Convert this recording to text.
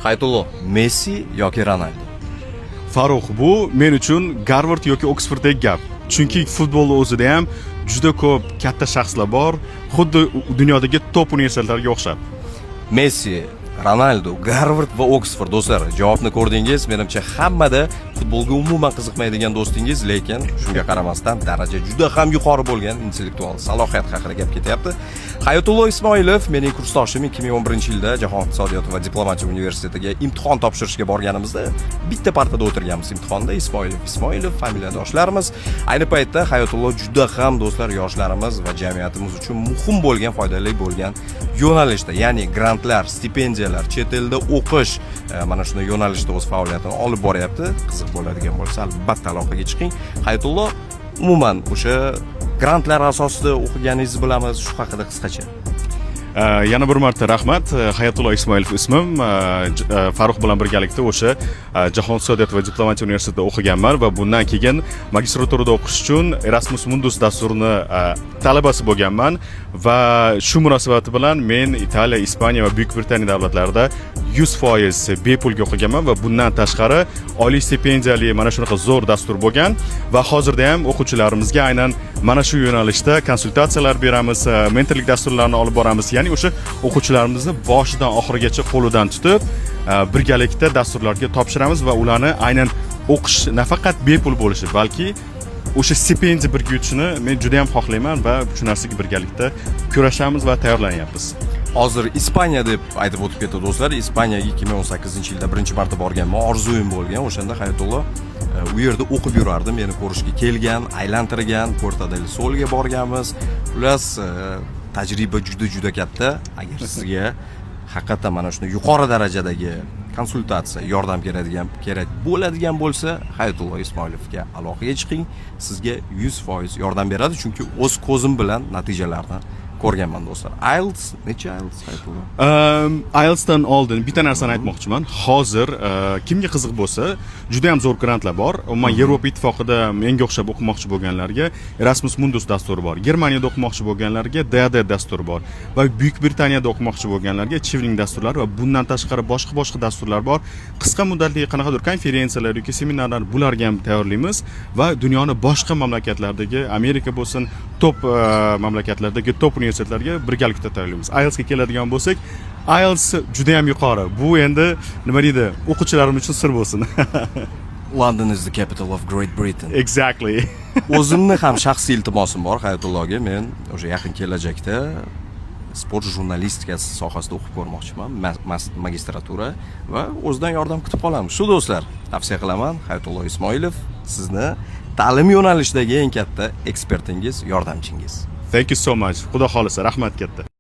Hayatullo, Messi yoki Ronaldo? Farruh, bu men uchun Garvard yoki Oksforddagi gap. Chunki futbolni o'zida ham juda ko'p katta shaxslar bor, xuddi dunyodagi top universitetlarga o'xshab. Messi, Ronaldo, Garvard va Oksford. Do'stlar, javobni ko'rdingiz. Menimcha, hammada futbolga umuman qiziqmaydigan do'stingiz, lekin shunga qaramasdan daraja juda ham yuqori bo'lgan intellektual salohiyat haqida gap ketyapti. Hayotullo Ismoilov mening kursdoshim. 2011-yilda Jahon iqtisodiyoti va diplomatiya universitetiga imtihon topshirishga borganimizda bitta partada o'tirganmiz imtihonda. Ismoilov, Ismoilov familiyadoshlarimiz. Ayni paytda Hayotullo juda ham, do'stlar, yoshlarimiz va jamiyatimiz uchun muhim bo'lgan, foydali bo'lgan yo'nalishda, ya'ni grantlar, stipendiyalar, chet elda o'qish, mana shunday yo'nalishda o'z faoliyatini olib boryapti. Qiziq bo'ladigan bo'lsa, albatta aloqaga chiqing. Hayotullo, umuman o'sha grantlar asosida o'qiganingizni bilamiz, shu haqida qisqacha. Yana bir marta rahmat. Hayatullo Ismoilov ismim. Farruh bilan birgalikda o'sha Jahon iqtisodiyot va diplomatiya universitetida o'qiganman va bundan keyin magistraturada o'qish uchun Erasmus Mundus dasturini talabasi bo'lganman va shu munosabati bilan men Italiya, Ispaniya va Buyuk Britaniya davlatlarida 100% bepulga o'qiganman va bundan tashqari oliy stipendiyali mana shunaqa zo'r dastur bo'lgan va hozirda ham o'quvchilarimizga aynan mana shu yo'nalishda konsultatsiyalar beramiz, mentorlik dasturlarini olib boramiz, ya'ni o'sha o'quvchilarimizni boshidan oxirigacha qo'lidan tutib, birgalikda dasturlarga topshiramiz va ularni aynan o'qish nafaqat bepul bo'lishi, balki o'sha stipendiya birga yutishini men juda ham xohlayman va shu narsaga birgalikda kurashamiz va tayyorlanyapmiz. Hozir Ispaniya deb aytib o'tib ketdi, do'stlar. Ispaniyaga 2018-yilda birinchi marta borganman, orzuyim bo'lgan. O'shanda Hayotullo u yerda o'qib yurardi, meni ko'rishga kelgan, aylantirgan, Puerta del Solga borganmiz. Xullas, tajriba juda juda katta. Agar sizga haqiqatdan mana shunday yuqori darajadagi konsultatsiya, yordam kerak bo'ladigan bo'lsa, Hayotullo Ismoilovga aloqaga chiqing, sizga 100% yordam beradi, chunki o'z ko'zim bilan natijalarni ko'rganman, do'stlar. IELTS necha, IELTS, Hayotullo? IELTSdan oldin bitta narsani aytmoqchiman. Hozir kimga qiziq bo'lsa, juda ham zo'r grantlar bor. Umuman, Yevropa Ittifoqida menga o'xshab o'qimoqchi bo'lganlarga Erasmus Mundus dasturi bor. Germaniyada o'qimoqchi bo'lganlarga DAAD dasturi bor va Buyuk Britaniyada o'qimoqchi bo'lganlarga Chevening dasturlari va bundan tashqari boshqa boshqa dasturlar bor. Qisqa muddatli qanaqadir konferensiyalar yoki seminarlar, bularga ham tayyorlaymiz va dunyoni boshqa mamlakatlardagi, Amerika bo'lsin, top mamlakatlardagi top universitetlarga birgalikda tayyorlaymiz. IELTSga keladigan bo'lsak, IELTS juda ham yuqori. Bu endi, nima deydi, o'quvchilarim uchun sir bo'lsin. London is the capital of Great Britain. Exactly. O'zimni ham shaxsiy iltimosim bor Hayotulloga. Men o'sha yaqin kelajakda sport jurnalistikasi sohasida o'qib ko'rmoqchiman, magistratura, va o'zidan yordam kutib qolamiz. Shu, do'stlar, tavsiya qilaman, Hayotullo Ismoilov sizni ta'lim yo'nalishidagi eng katta ekspertingiz, yordamchingiz. Thank you so much. Xudo xohlasa, rahmat katta.